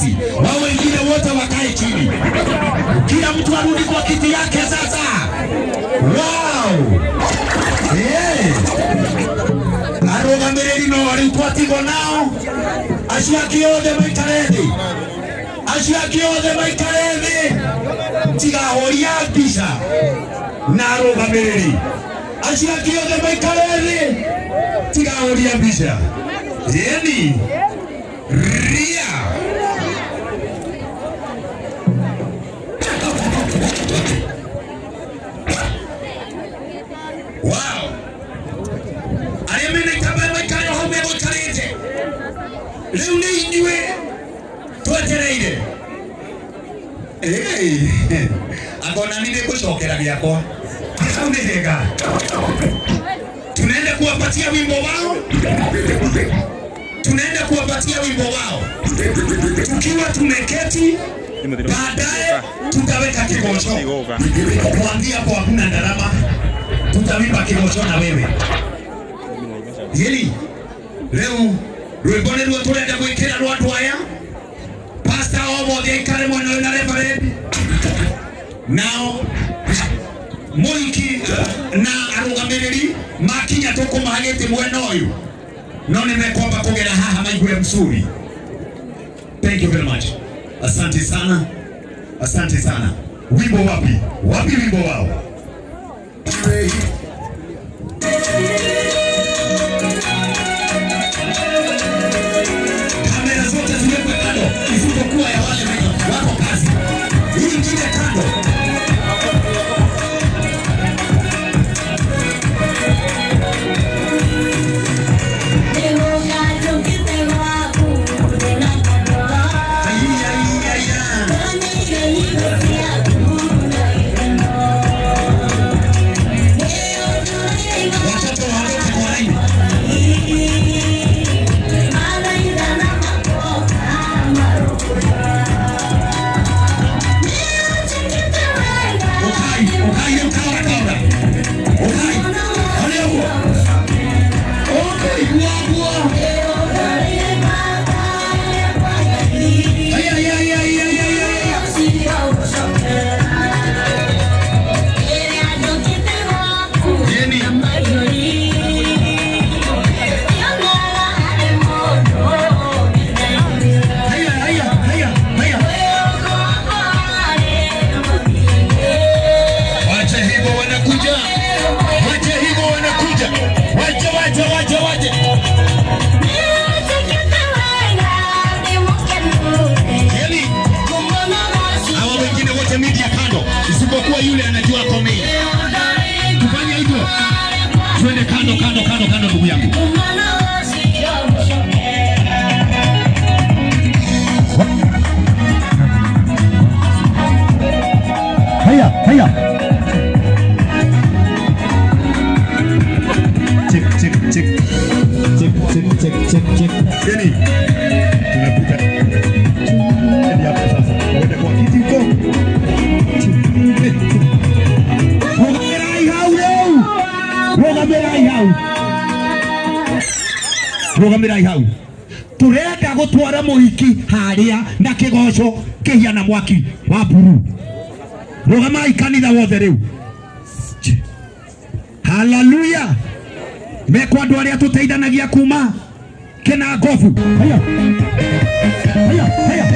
nafasi. Wao wengine wote wakae chini. Kila mtu arudi kwa kiti yake sasa. Wow. Yeah. Arũgamĩrĩri no rĩu twatigwo nao. Acio angĩ othe maikare thĩ. Acio angĩ othe maikare thĩ. Tigahoria mbica na arũgamĩrĩri. Acio angĩ othe maikare thĩ. Tigahoria mbica. Yeni. Ria. Wow. Arĩa mena itambaya maikare o hau megũikarĩte. Rĩu nĩ inyuĩ twetereire. Angona nĩ ngũcokera gĩakwa. Hau nĩ hega. Tunaenda kuwapatia wimbo wao. Tunaenda kuwapatia wimbo wao. Tukiwa tumeketi, baadaye tutaweka kigosho. Kuanzia hapo hakuna ndarama. Tutawimba kigosho na wewe. Yeli, leo rwimbo nĩ ruo tũrenda gwĩkĩra rwa andũ aya. Pastor o mothe aikare mwena ũyũ na reverend. Nao mũhiki na arũgamĩrĩri makinya tũkũmahe gĩtĩ mwena ũyũ. No nĩmekwamba kũgera haha maigue msuri. Thank you very much. Asante sana. Asante sana. Wimbo wapi? Wapi wimbo wao? Kamera zote ziwekwe kando isipokuwa ya wale wako kazi. Hii ingine kando. Yule anajua komei. Tufanye hivyo. Twende kando kando kando kando ndugu yangu. Haya, haya. Check check check. Check check check check check. Yani tunapita. Hadi hapo sasa. Uende kwa kiti huko. Rũgamĩrai hau. Tũrenda gũtwara mũhiki harĩa na kĩgoco kĩhiana mwaki wa mburu. Rũgamai kanitha wothe rĩu. Haleluya. Mekwa andũ arĩa tũteithanagia kuma kĩna ngobu. Haya. Haya, haya.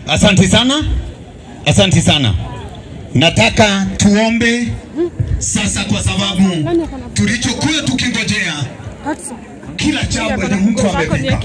Asante sana, asante sana. Nataka tuombe sasa, kwa sababu tulichokuwa tukingojea kila jambo ni mtu amefika.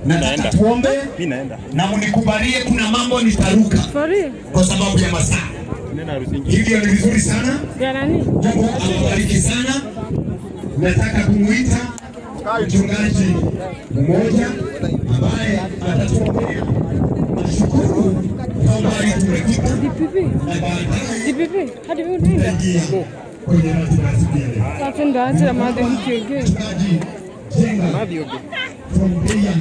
Nataka tuombe na mnikubalie, kuna mambo nitaruka kwa sababu ya masaa. Hivyo ni vizuri sana. Mungu awabariki sana. Nataka kumuita mchungaji mmoja ambaye atatuombea. Nashukuru kwamba tumefika na baadaye tutaingia kwenye ratiba zingine. Mchungaji Jenga from Mbeya.